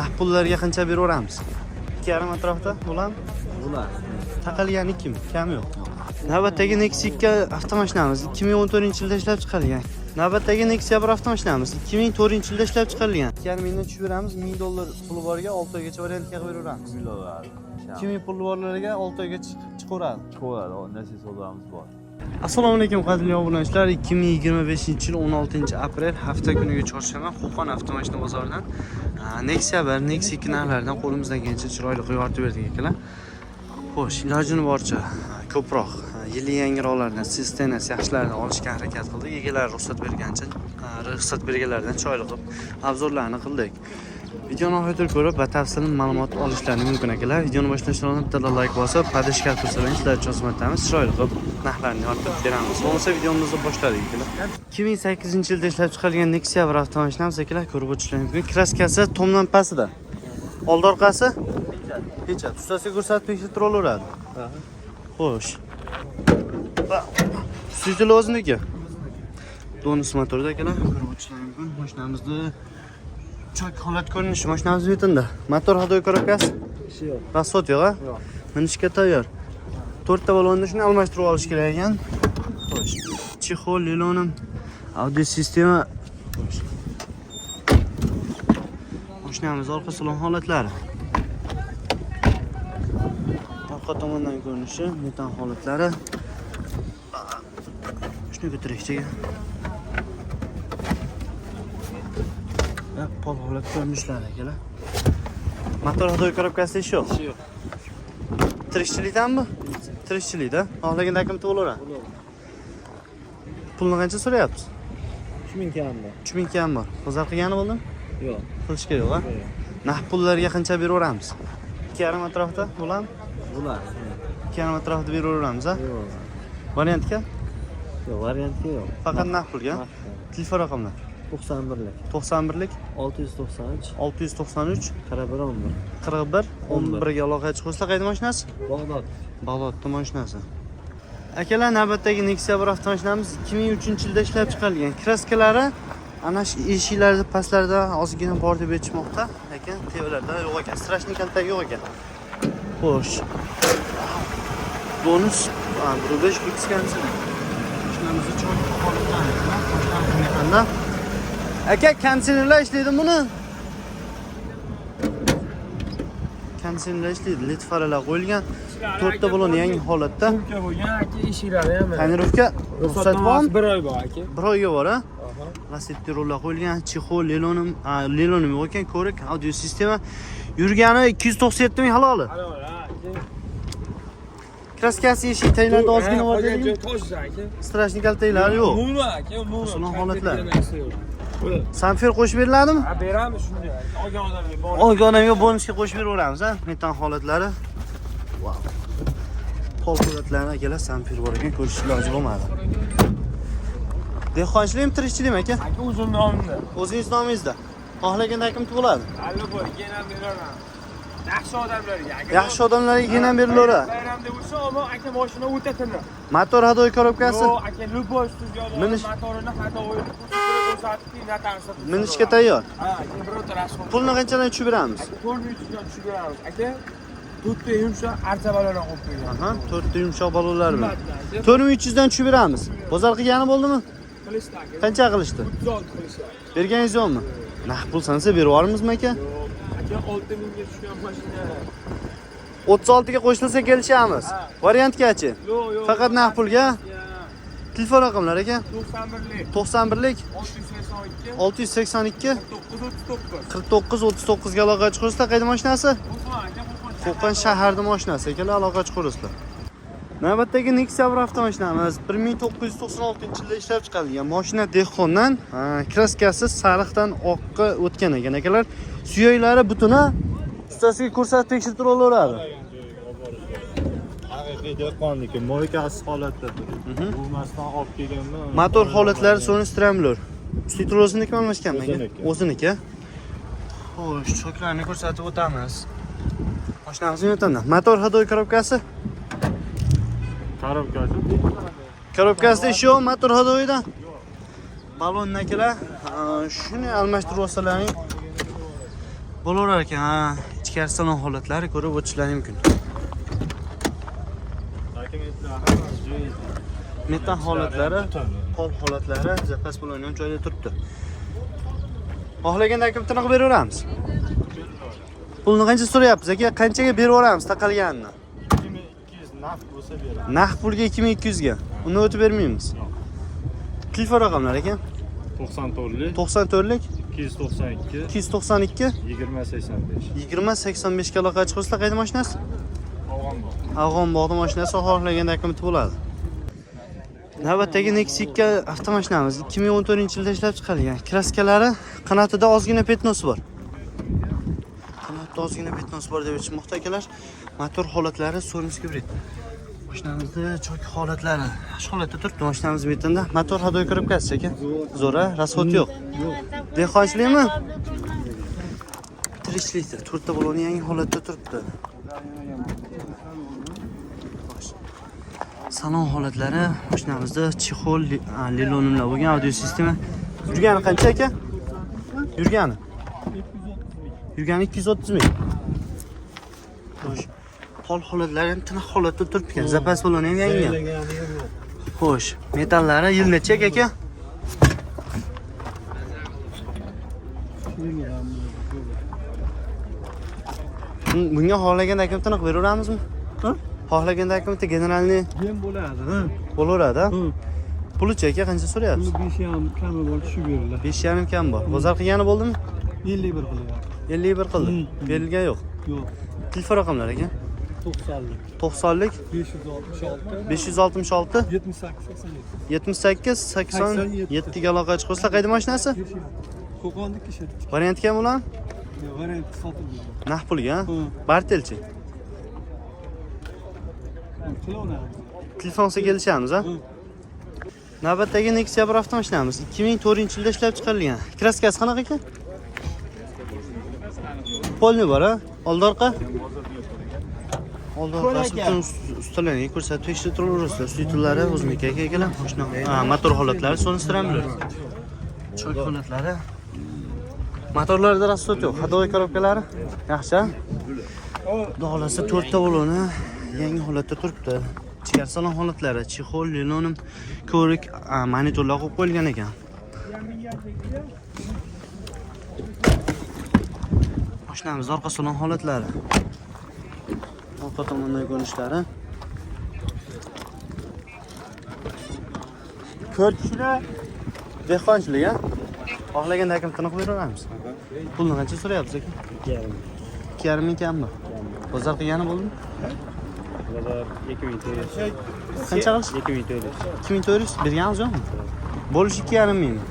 Naqd pullarga qancha beraveramiz? 2,5 atrofida bo'ladimi? Bo'ladi. Taqalgani 2 ming, kami yo'q. Navbatdagi Nexia 2 avtomashinamiz 2014-yilda ishlab chiqarilgan. Navbatdagi Nexia 1 avtomashinamiz 2004-yilda ishlab chiqarilgan. 2,5 mingdan tushib beramiz, 1000 dollar puli borga 6 oygacha variantga qilib beraveramiz. Milolar. 2000 puli borlarga 6 oygacha chiqaveradi. Chiqaveradi, nasiya savdomiz bor. Assalomu alaykum qadrli obunachilar. 2025-yil 16-aprel hafta kuniga chorshanba Qo'qon avtomashina bozoridan Nexia 1, Nexia 2 narxlaridan qo'limizdan kelgancha chiroyli qilib yoritib berdik akalar. Xo'sh, ilojini boricha ko'proq yili yangiroqlardan, sistemasi yaxshilaridan olishga harakat qildik. Egalari ruxsat bergancha, ruxsat berganlaridan chiroyli qilib обзор larni qildik. Videoni oxiriga ko'rib, batafsil ma'lumot olishlaring mumkin akalar. Videoni boshlashdan oldin bitta like bosib, поддержка qilsalaring sizlar uchun xizmatdamiz. Chiroyli qilib narxlarni yoritib beramiz. Bo'lmasa videomizni boshladik akalar. 2008-yilda ishlab chiqarilgan Nexia bir avtomashinamiz akalar, ko'rib o'tishlaringiz mumkin. Краска si tomdan pastida. Oldi orqasi pechat. Ustasiga ko'rsatib tekshirib turaveradi. Xo'sh. Suyutili o'ziniki. Donus motorda akalar, ko'rib o'tishlaringiz mumkin. Mashinamizni chok holat ko'rinishi mashinamiz betunda. Motor ходовой коробка si? Ishi yo'q. Расход yo'q, a? Yo'q. Minishga tayyor. To'rtta balonni shuni almashtirib olish kerak ekan. Xo'sh. Чехол, lelonim, audio sistema. Xo'sh. Mashinamiz orqa salon holatlari. Orqa tomondan ko'rinishi, metan holatlari. Shuni ko'tarishga. Va pol holat ko'rinishlari akalar. Motor ходовой коробка sida ish yo'q. Ishi yo'q. Tirikchilikdanmi? Tirikchilikda. Xohlaganda kim to'laveradi. Pulni qancha so'rayapsiz? 3000 kam bor. 3000 kam bor. Bozor qilgani bo'ldimi? Yo'q. Qilish kerak yo'q, a? Naqd pullarga qancha beraveramiz? 2,5 atrofida bo'ladimi? Bo'ladi. 2,5 atrofida beraveramiz, a? Yo'q. Variantga? Yo'q, variantga yo'q. Faqat naqd pulga. Telefon raqamlar: 91lik 91lik 693 693 41 11. 41 11 ga aloqaga chiqsa qayda mashinasi? Bag'dod. Bag'dodda mashinasi. Akalar, navbatdagi Nexia bir avtomashinamiz 2003-yilda ishlab chiqarilgan. Краска lari ana shu eshiklarda pastlarida ozgina bor deb aytishmoqda, lekin tevalarda yo'q ekan. Страшный kontakt yo'q ekan. Xo'sh. Bonus 1.5 X konseri. Mashinamizni cho'k holatda. Mashinamiz Aka, konditsionerlar ishlaydi buni. Konditsionerlar ishlaydi, led faralar qo'yilgan. To'rtta balon yangi holatda. Turkiya bo'lgan aka, eshiklari ham. Tonirovka ruxsat bormi? Bir oy bor aka. Bir oyga bor, a? Lasetti rollar qo'yilgan, чехол, lelonim, lelonim yo'q ekan, ko'rik, audio sistema. Yurgani 297 ming haloli. Halol ha aka. Краска si eshik taglarida ozgina bor Qolgan dedingmi? joy tosh aka. Страшный kaltaklari yo'q. Umuman aka, umuman. Salon holatlar. Yo'q. Sanfer qo'shib beriladimi? Ha, beramiz shunday. Olgan odamga bor. Olgan odamga bonusga qo'shib beraveramiz, ha? Metan holatlari. Vau. Pol holatlarini akalar, sanfer bor ekan, ko'rish iloji bo'lmadi. Dehqonchilikmi, tirikchilikmi aka? Aka, o'zim nomimda. O'zingiz nomingizda. Xohlaganda kim tug'iladi? Allo bor, keyin ham beraman. Yaxshi odamlarga aka. Yaxshi odamlarga keyin ham berilaveradi. Bayramda bo'lsa, ammo aka mashina o'ta tiniq. Motor ходовой коробка si Yo'q, aka, любой ustiga olib, Minish- motorini ходовой ni ko'rsatib, keyin notariusga Minishga tayyor. Ha, aka, birorta расход. Pulni qanchadan tushib beramiz? Aka, 4300 dan tushib beramiz. Aka, to'rtta yumshoq archa balonlar qo'yib qo'ygan. Aha, to'rtta yumshoq balonlar bilan. Qimmatli aka. 4300 dan tushib beramiz. Bozor qilgani bo'ldimi? Qilishdi aka. Qancha qilishdi? 36 qilishdi. Berganingiz yo'qmi? Naqd pul sansa berib yubormizmi aka? Yo'q, aka, 6000 ga tushgan mashina. 36 ga qo'shilsa kelishamiz. Ha. Variantgachi? Yo'q, yo'q. Faqat naqd pulga? Telefon raqamlari aka? 91lik 91lik 682 682 939. 49 39 ga aloqa chiqursa qayda mashinasi? Qo'qon aka, Qo'qon. Qo'qon shaharda mashinasi akalar, aloqa chiqurasizlar. Navbatdagi Nexia bir avtomashinamiz 1996-yilda ishlab chiqarilgan. Mashina dehqondan, краска si sariqdan oqqa o'tgan ekan akalar. Suyaklari butuni ustasiga ko'rsatib tekshirib turaveradi. Haqiqiy dehqonniki, мойка siz holatda turibdi. Buvmasdan olib kelganman. Motor holatlari so'nistramlor. Usti o'zinikimi almashganmi aka? O'ziniki. O'ziniki. Xo'sh, choklarni ko'rsatib o'tamiz. Mashinamizni o'tanda. Motor ходовой коробка si? Коробка si Коробка sida ish yo'q, motor ходовой da. Balonni akalar, shuni almashtirib olsalaring Bo'laverar ekan, ha. Ichkari salon holatlari ko'rib o'tishlari mumkin. Dokumentlar hammasi joyida. Metan holatlari, Butun. pol holatlari, zapas baloni ham joyida turibdi. Xohlaganda aka bitini qilib beraveramiz. Pulni qancha so'rayapsiz aka? Qanchaga beraveramiz taqalganini? 2200 naqd bo'lsa beramiz. Naqd pulga 2200 ga. Uni o'tib bermaymiz. Yo'q. Telefon raqamlari aka? 94lik 94lik 292 292 2085. 2085 ga aloqa chiqsizlar. Qayda mashinasi? Afg'onbog'. Afg'onbog'da mashinasi xohlaganda aka bo'ladi. Navbatdagi Nexia 2 avtomashinamiz 2014-yilda ishlab chiqarilgan. Kraskalari qanotida ozgina petnosi bor. Qanotda ozgina petnosi bor deb aytishmoqda akalar. Motor holatlari Sonis gibrid. Mashinamizda chok holatlari. Shu holatda turibdi mashinamiz betunda. Motor hadoy korobkasi aka. Zo'r, a? Rasxod yo'q. Dehqonchilikmi? Tirikchilikda to'rtta baloni yangi holatda turibdi. Salon holatlari mashinamizda chexol lilonimlar bo'lgan audio sistema. Yurgani qancha aka? Yurgani? Yurgani 230 ming. Xo'sh. Pol holatlari ham tiniq holatda turibdi ekan. Zapas baloni ham yangi. Zayilagani ham yo'q. Xo'sh, metallari yil necha aka? Bunga xohlaganda aka tiniq beraveramizmi? Ha? Xohlaganda aka generalniy Yem bo'ladi, ha? bo'laveradi, ha? Hı. Pulichi aka qancha so'rayapsiz? Buni 5 ham kami bor tushib beriladi. 5,5 kam bor. Bozor qilgani bo'ldimi? 51 qilyapti. 51 qildi. Hı. Berilgan yo'q. Yo'q, Telefon raqamlari aka? 90lik. 90lik 566 566 78 87. 78 87 ga aloqa chiqsa qayda mashinasi? Qo'qonniki ishladik. Variant kam ular? Yo'q, variant sotildi. Naqd pulga, ha? Hı. Bartelchi. Qilaveramiz. Telefonsa kelishamiz, ha? Hı. Navbatdagi Nexia bir avtomashinamiz 2004-yilda ishlab chiqarilgan. Kraskasi qanaqa ekan? Polni bor, ha? Oldi orqa? Oldi orqasi butun ustalarga ko'rsatib tekshirib turaverasizlar. Suytullari o'ziniki aka akalar. Mashina, ha, motor holatlari so'nistiraman. Chok holatlari. Motorlarda rasxod yo'q. Ходовой korobkalari yaxshi. Ha? Xudo xohlasa to'rtta baloni yangi holatda turibdi. Ichkari salon holatlari, chexol, linoleum, ko'rik, monitorlar qo'yib qo'yilgan ekan. Mashinamiz orqa salon holatlari. Orqa tomondan ko'rinishlari. Ko'rt kishida dehqonchilik, a? Xohlaganda aka tiniq beraveramiz. Pulni qancha so'rayapsiz aka? 2,5. 2,5 ming kammi? Bozor qilgani bo'ldimi? Bozor 2400. Qancha qilish? 2400. 2400 berganmiz yo'qmi? Bo'lishi 2,5 mingmi?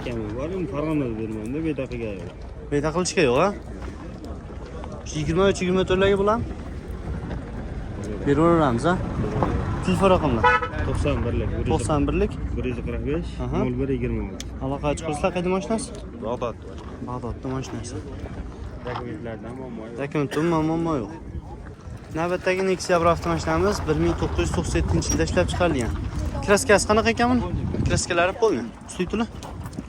Kami bor, uni farg'onada bermanda betaqiga yo'q. Beta qilishga yo'q, a? Shu 23 24larga bo'ladimi? Beraveramiz, a? Telefon raqamlar 91lik 91lik 145 Aha. 01 26. Aloqa chiqursa qayda mashinasi? Bag'dod. Bag'dodda mashinasi. Dokumentlardan muammo yo'q. Dokumentda umuman muammo yo'q. Navbatdagi Nexia bir avtomashinamiz 1997-yilda ishlab chiqarilgan. Kraskasi qanaqa ekan buni? Kraskalari polni. Suytuli?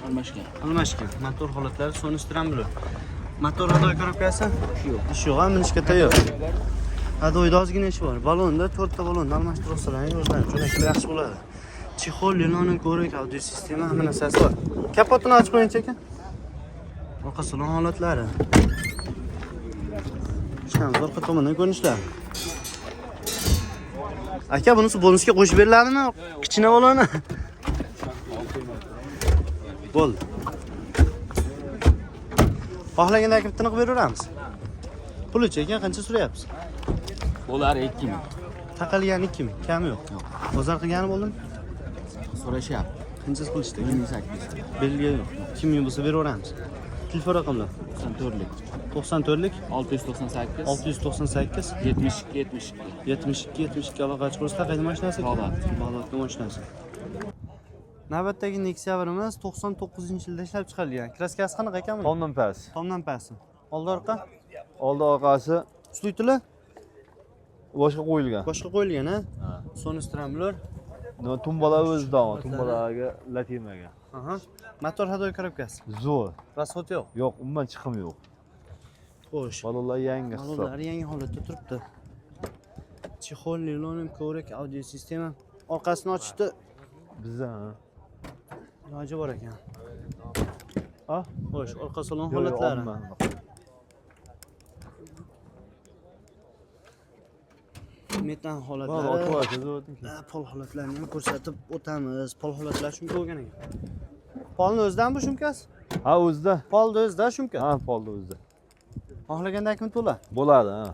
Almashgan. Almashgan. Motor holatlari so'nishtiran bular. Motor ходовой korobkasi? Yo'q. Ish yo'q, ha, minishga tayyor. Ходовой da ozgina ishi bor. Balonda to'rtta balonni almashtirib olsalaring o'zlari uchun akalar yaxshi bo'ladi. Chexol, linoleum, ko'rik, audio sistema hamma narsasi bor. Kapotini ochib qo'yingchi aka. Orqa salon holatlari. Mashinamiz orqa tomondan ko'rinishlar. Aka, bunisi bonusga qo'shib beriladimi? Kichkina baloni. Bo'ldi. Xohlaganda aka bitini qilib beraveramiz. Pulichi aka qancha so'rayapsiz? Bo'lar 2000. Taqalgani 2000, kami yo'q. Bozor qilgani bo'ldimi? So'rashyapti. Qancha qilishdi? 1800. Berilgan yo'q. 2000 bo'lsa beraveramiz. Telefon raqamlar 94lik 94lik 698 698 72 72. 72 72 aloqa chiqursa qayda mashinasi? Bag'dod. Bag'dodda mashinasi. Navbatdagi Nexia birimiz 99-yilda ishlab chiqarilgan. Kraskasi qanaqa ekan buni? Tomdan past. Tomdan pasti. Oldi orqa Oldi orqasi Uslugtili boshqa qo'yilgan. Boshqa qo'yilgan, ha? So'nistiraman. Nima tumbalar o'zida, tumbalarga lat yemagan. Aha. Motor ходовой korobkasi. Zo'r. Rasxod yo'q. Yo'q, umuman chiqim yo'q. Xo'sh. Balonlar yangi hisob. Balonlari yangi holatda turibdi. Chexol, linoleum, kovrik, audio sistema. Orqasini ochishdi. Bizda ha. Iloji bor ekan. Ha? Xo'sh, orqa salon Yo'q, yo'q, holatlari. olma. Metan Mana holatlari. otib Ha, Pol holatlarini ham ko'rsatib o'tamiz. Pol holatlari shumka bo'lgan ekan. Polni o'zidan bu shumkasi? Ha, o'zida. Polni o'zida shumka. Ha, polni o'zida. Xohlaganda kim to'la? Bo'ladi, ha.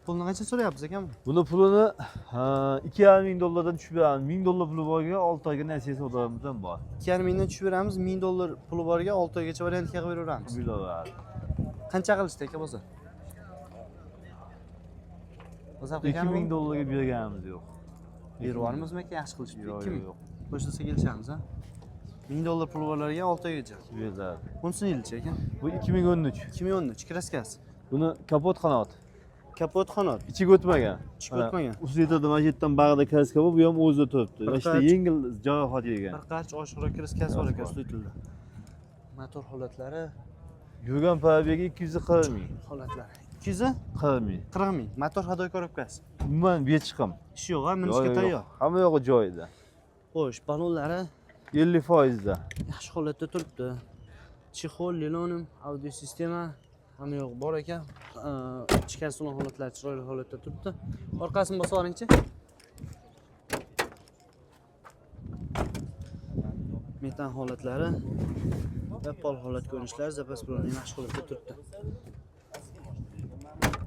Pulni qancha so'rayapsiz akam? Buni pulini 2,5 ming dollardan tushib beramiz. 1000 dollar puli borga 6 oyga nasiya sotamiz ham bor. 2,5 mingdan tushib beramiz, 1000 dollar puli borga 6 oygacha variantga qilib beraveramiz. Buyuradi. Qancha qilishdi aka bozor? Bozor qilganmi? 2000 dollarga berganimiz yo'q. Berib yubormizmi aka, yaxshi qilishdi. Yo'q, 2000. yo'q. Qo'shilsa kelishamiz, ha? 1000 dollar puli borlarga 6 oygacha. Beriladi. Bunisi yilchi aka? Bu 2013. 2013 kraskasi. Buni kapot qanot. Kapot qanot. Ichiga o'tmagan. Ichiga o'tmagan. Uslida mana shu yerdan bag'rida kraska bor, bu ham o'zida turibdi. Bir Mana shu qarch- yengil jarohat yegan. Bir qarch oshiqroq kraskasi bor ekan Bor. ustitildi. Motor holatlari, Yurgan probegi 240 ming. holatlari. 240 40 ming. ming. Motor hadoy korobkasi. Umuman bechiqim. Ish yo'q, ha, minishga tayyor. Hamma yog'i joyida. Xo'sh, balonlari 50% da. yaxshi holatda turibdi. Chexol, linoleum, audio sistema hamma yo'q bor ekan. Ichkari salon holatlari chiroyli holatda turibdi. Orqasini bosib olingchi. Metan holatlari va pol holat ko'rinishlari zapas bilan yaxshi holatda turibdi.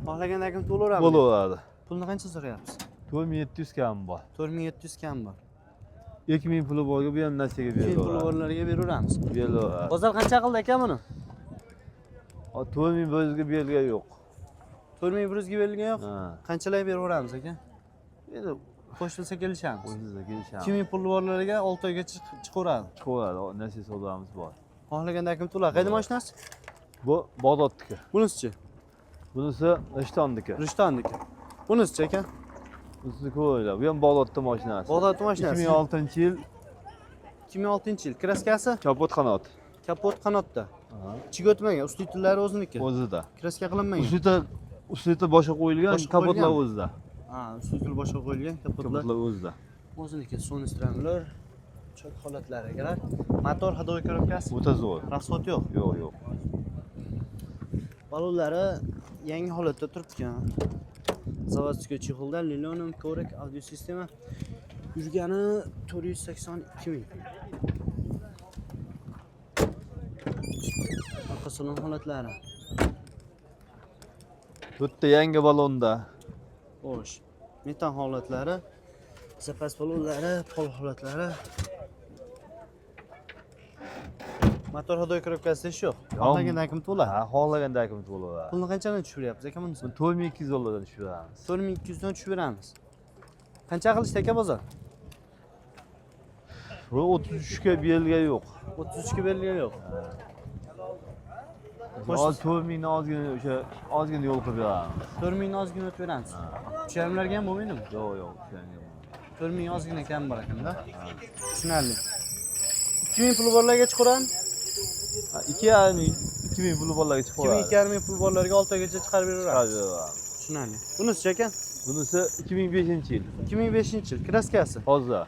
Xohlaganda kim to'laveradi? Bo'laveradi. Pulni qancha so'rayapsiz? 4700 kam bor. 4700 kam bor. 2000 puli borga bu ham nasiyaga 2000 puli berilaveradi. borlarga beraveramiz. Berilaveradi. Bozor qancha qildi aka buni? 4100 ga berilgan yo'q. 4100 ga berilgan yo'q. Ha. Qanchalar beraveramiz aka? Endi Qo'shilsa kelishamiz. o'zingizga kelishamiz. 2000 puli borlarga 6 oygacha chiqaveradi. Chiqaveradi, nasiya savdomiz bor. Xohlaganda kim to'lar. Qayda mashinasi? Bu Bag'dodniki. Bunisichi? Bunisi Rishtonniki. Rishtonniki. Bunisichi aka? Bunisi ko'ringlar. Bu ham Bag'dodda mashinasi. Bag'dod mashinasi. 2006-yil 2006-yil. Kraskasi kapot qanot. kapot qanotda. Ichiga o'tmagan, ustitillari o'ziniki. O'zida. Kraska qilinmagan. Uslita boshqa qo'yilgan, Boshqa kapotlar qo'yilgan. o'zida. Ha, ustitil boshqa qo'yilgan, kapotlar Kapotlar o'zida. o'ziniki. Sony stramlar, chok holatlari akalar. Motor ходовой korobkasi. O'ta zo'r. Rasxod yo'q. Yo'q, yo'q. Balonlari yangi holatda turibdi. Заводской чехолda linoleum, kovrik, audio sistema. Yurgani 482 ming. Orqa salon holatlari. To'rtta yangi balonda. Xo'sh. Metan holatlari, zapas balonlari, pol holatlari. Motor ходовой korobkasida ish yo'q. Xohlagandan kim to'la. Ha, xohlaganda kim to'laveradi. Pulni qanchadan tushiryapsiz aka bunisi? Buni 4200 dollardan tushiramiz. 4200 dan tushib beramiz. Qancha qilishdi aka bozor? Bu 33 ga berilgan yo'q. 33 ga berilgan yo'q. Hozir 4000 ni ozgina o'sha ozgina yo'l qilib beramiz. 4000 ni ozgina o'tib beramiz. 3,5larga ham bo'lmaydimi? Yo'q, yo'q, o'shanga bo'lmaydi. 4000 ozgina kam bor ekanda. Tushunarli. 2000 puli borlarga chiqaveramiz. Ha, 2,5 ming, 2000 puli borlarga chiqaveradi. 2000 ming pul borlarga 6 oygacha chiqarib beraveramiz. Chiqarib beramiz. Tushunarli. Bunisichi aka? Bunisi 2005-yil. 2005-yil kraskasi Toza.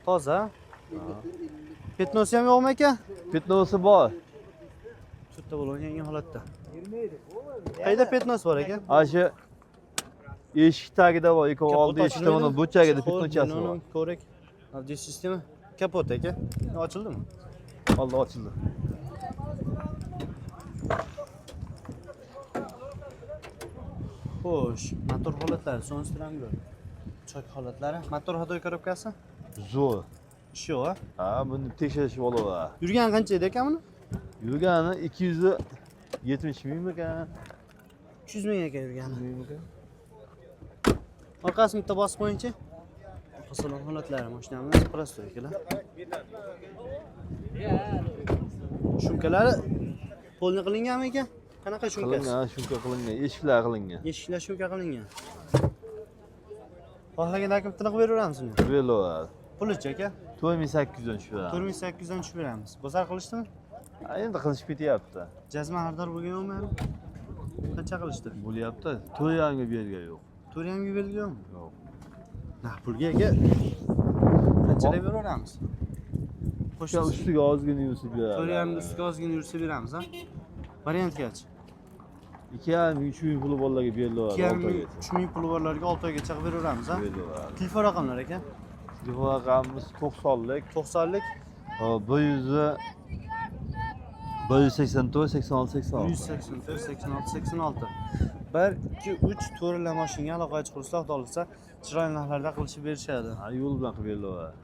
toza. Petnosi ham yo'qmi aka? Petnosi bor. To'rtta bo'lgan yangi holatda. Qayda petnos bor aka? Ana shu eshik tagida bor, ikkovi Kapot oldi eshikda mana ochilmaydimi? burchagida Chexol, petnochasi bor. linoleum, Kovrik, audio sistema, kapot aka. Ochildimi? Oldi ochildi. Xo'sh, motor holatlari, son stramgol. Chok holatlari, motor hadoy korobkasi? Zo'r. Ish yo'q, ha? Ha, buni tekshirishib olaveradi. Yurgani qancha edi aka buni? Yurgani 270 mingmikan? 300 ming ekan yurgani. Mingmikan? Orqasini bitta bosib qo'yingchi. Orqa salon holatlari mashinamiz prostoy akalar. Shumkalari polni qilinganmi aka? Qanaqa shumkasi? Qilingan, shumka qilingan, eshiklar qilingan. Eshiklar shumka qilingan. Xohlaganda aka bittani qilib beraveramiz uni. Berilaveradi. Pulichi aka? 4800 dan tushiramiz. 4800 dan tushib beramiz. Bozor qilishdimi? Ha, endi qilishib ketyapti. Jazma xaridor bo'lgan yo'qmi hali? Qancha qilishdi? Bo'lyapti. 4,5 ga bergan yo'q. 4,5 ga berilganmi? Yo'q. Naq pulga aka. Qanchalar beraveramiz? O'sha Qo'shib ustiga ozgina yursa beradi. 4,5 ga ustiga ozgina yursa beramiz, ha? Variantgachi. 2,5 ming, 3 ming puli borlarga berilaveradi. 2,5 ming, 6 oygacha. 3 ming puli borlarga 6 oygacha qilib beraveramiz, ha? Berilaveradi. Telefon raqamlar aka. Telefon raqamimiz 90lik, 90lik 184 86 86. 184 86 86. 1 2 3 to'rtla mashinaga aloqa chiqursa, xudo xohlasa chiroyli narxlarda qilishib berishadi. Ha, yo'l bilan qilib berilaveradi.